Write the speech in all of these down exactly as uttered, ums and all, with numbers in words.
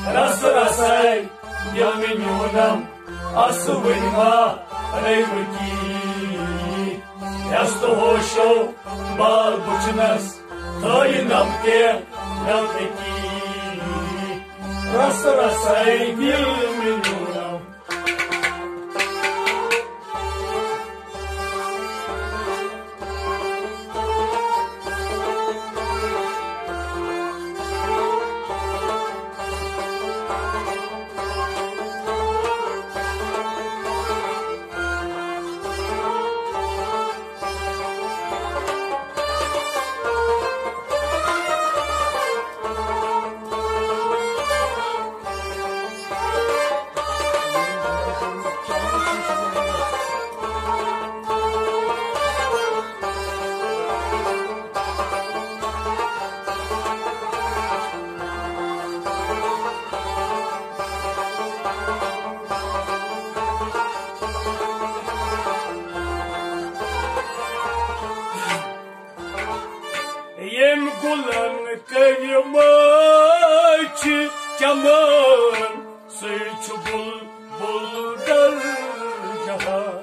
رس رسے دل مےٚ نیونم، اس ؤنۍ ما رٔوۍ مٔتی۔ یس تہٕ ہوشو بال بُچھنس، تھٲینم تہِ غلطی۔ رس رسے دل مےٚ نیونم۔ ییٚمۍ گُلن کٔرۍ مٲچھ چمن، سُے چھُ بُلبُل در جہان۔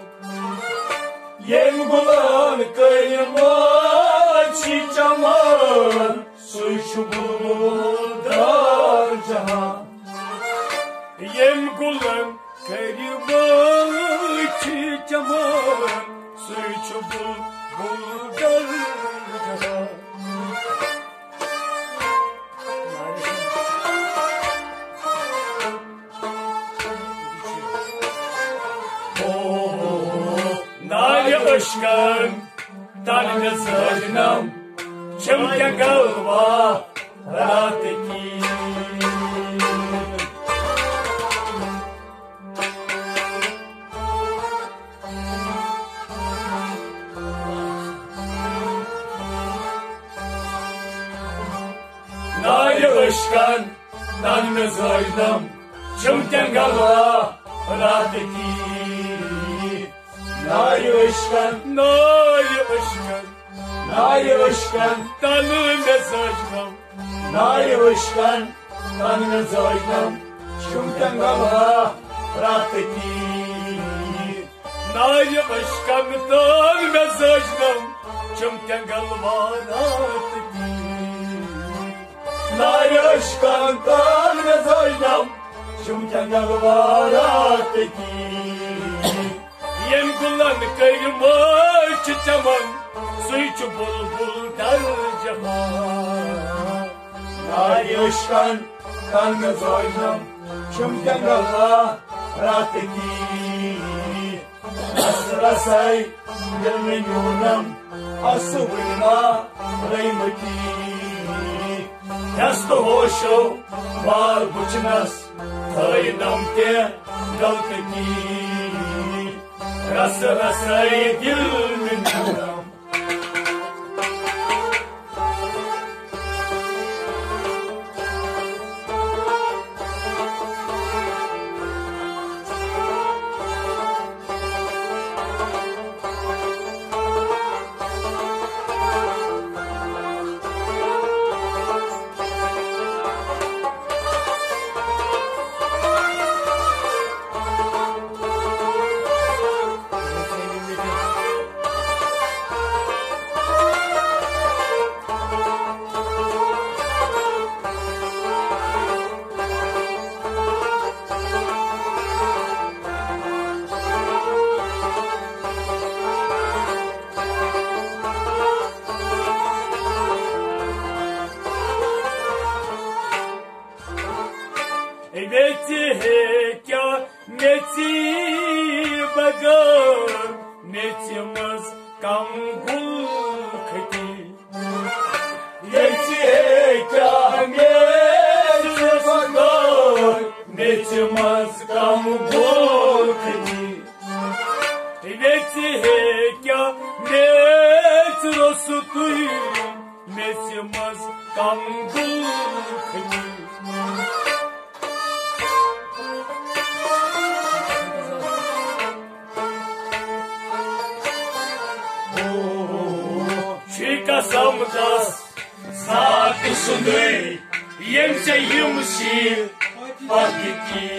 ییٚمۍ گُلن کٔرۍ مٲچھ چمن، سُے چھُ بُلبُل در جہان۔ ییٚمۍ گُلن کٔرۍ مٲچھ چمن، سُے چھُ بُلبُل در جہان۔ او، نالہِ اشکن تن مےٚ زٲجنم، چھِم کیٛاہ گلوا راتہٕ کی۔ نالہِ اشکن تن مےٚ زٲجنم، چھِم کیٛاہ گلوا راتہٕ کی۔ نالہِ اشکن، نالہِ اشکن، نالہِ اشکن تن مےٚ زٲجنم، نالہِ اشکن تن مےٚ زٲجنم، چھِم کیٛاہ گلوا راتہٕ کی۔ نالہِ اشکن تن مےٚ زٲجنم، چھِم کیٛاہ گلوا راتہٕ کی۔ نالہِ اشکن تن مےٚ زٲجنم، چھِم کیٛاہ گلوا راتہٕ کی۔ ییٚمۍ گُلن کٔرۍ مٲچھ چمن، سُے چھُ بُلبُل در جہان۔ نالہِ اشکن تن مےٚ زٲجنم، چھِم کیٛاہ گلوا راتہٕ کی۔ رس رسے دل مےٚ نیونم، اس ؤنۍ ما رٔوۍ مٔتی۔ ہٮ۪س تہٕ ہوشو بال بُچھنس، تھٲینم تہِ غلطی۔ رس رسے دل مےٚ نیونم۔ ویژِ ہے کیٛاہ میٚژِ بغٲر، میٚژِ منٛز کم گُل کھٔتی۔ ویژِ ہے کیٛاہ میٚژِ بغٲر، میٚژِ منٛز کم گُل کھٔتی۔ ویژِ ہے کیٛاہ میٚژِ روٚستُے، میٚژِ منٛز کم گُل کھٔتی۔ چھُے قسم کس ذاتہٕ سُنٛدُے، ییٚمۍ ژےٚ یِم سیٖر پتھ دِتۍ۔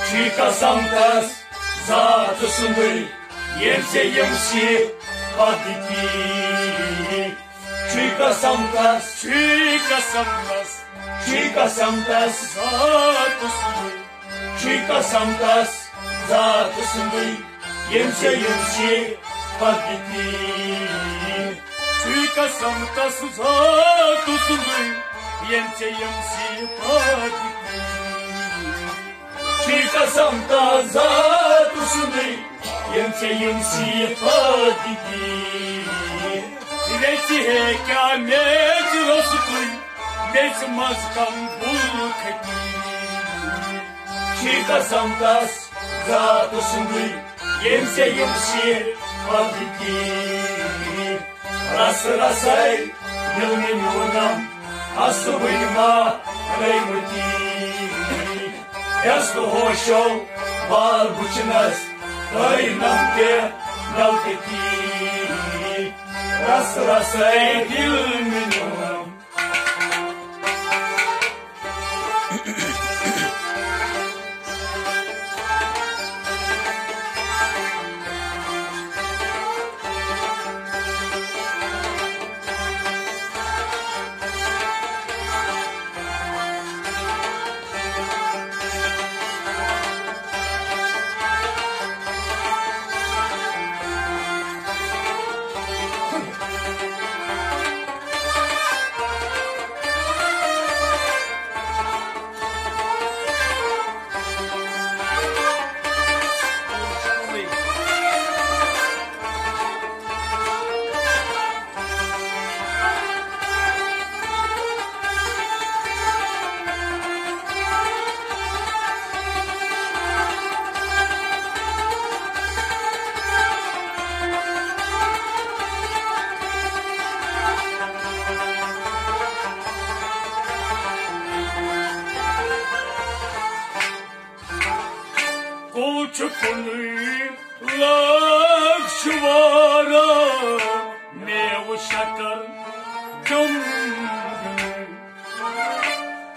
چھُے قسم تس ذات سُنٛدُے، ییٚمۍ ژےٚ یِم سیٖر پتھ دِتۍ۔ چھُے قسم تس، چھُے قسم تس، چھُے قسم تس ذات سُنٛدُے۔ چھُے قسم تس ذات سُنٛدُے، ییٚمۍ ژےٚ یِم سیٖر پتھ دِتۍ۔ چھُے قسم تس ذات سُنٛدُے، ییٚمۍ ژےٚ یِم سیٖر پتھ دِتۍ۔ چھُے قسم تس ذات سُنٛدُے، ییٚمۍ ژےٚ یِم سیٖر پتھ دِتۍ۔ ویژِ ہے کیٛاہ میژِ روٚستُے، میژِ منٛز کم بُل کھٔتی۔ چھُے قسم تس ذات سُنٛدُے، ییٚمۍ ژےٚ یِم سیٖر پتھ دِتۍ۔ رس رسے دِل مےٚ میونم، ہس وٕنہِ ما رٔوۍ مٕتی۔ یس تہٕ ہوشو بال بُچھنس، تٲرِنم تہِ نلکتی۔ رس رسے دِل مےٚ میونم۔ کُل چھُ کُنُے لٲگۍ چھِ واریاہ، میوٕ شکر جوٚم۔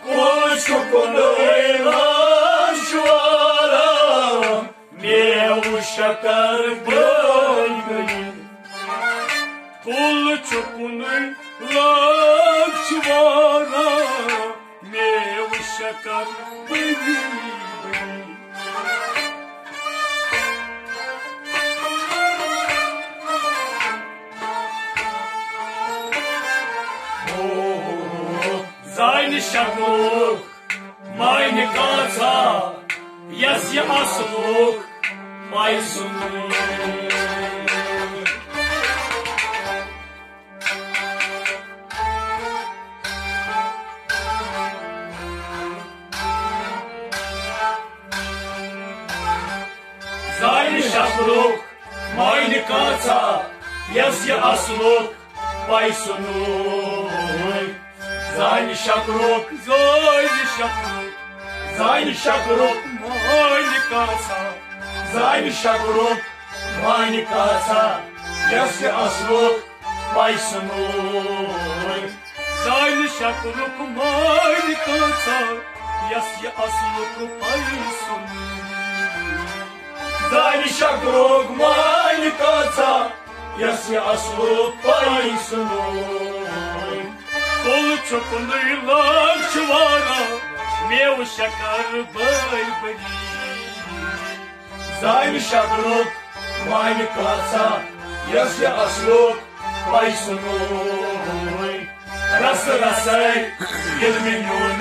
کُل چھُ کُنُے لٲگۍ چھِ واریاہ، میوٕ شکر بٲے بٔنی۔ کُل چھُ کُنُے لٲگۍ چھِ واریاہ، میوٕ شکر بٔنی بٔنی۔ او، زانہِ شکرُک معنی کانٛژھا، یس یہِ اصلُک پاے سُنٛدُے۔ زانہِ شکرُک معنی کانٛژھا، یس یہِ اصلُک پاے سُنٛدُے۔ زانہِ شکرُک، زانہِ شکرُک، زانہِ شکرُک معنی کانٛژھا۔ زانہِ شکرُک معنی کانٛژھا، یس یہِ اصلُک پاے سُنٛدُے۔ زانہِ شکرُک معنی کانٛژھا، یس یہِ اصلُک پاے سُنٛدُے۔ زانہِ شکرُک معنی کانٛژھا، یس یہِ اصلُک پاے سُنٛدُے۔ کُل چھُ کُنُے لٲگۍ چھِ واریاہ، میوٕ شکر بٲے بٔنی۔ زانہِ شکرُک معنی کانٛژھا، یس یہِ اصلُک پاے سُنٛدُے۔ رس رسے ییٚلہِ مےٚ نیوٗ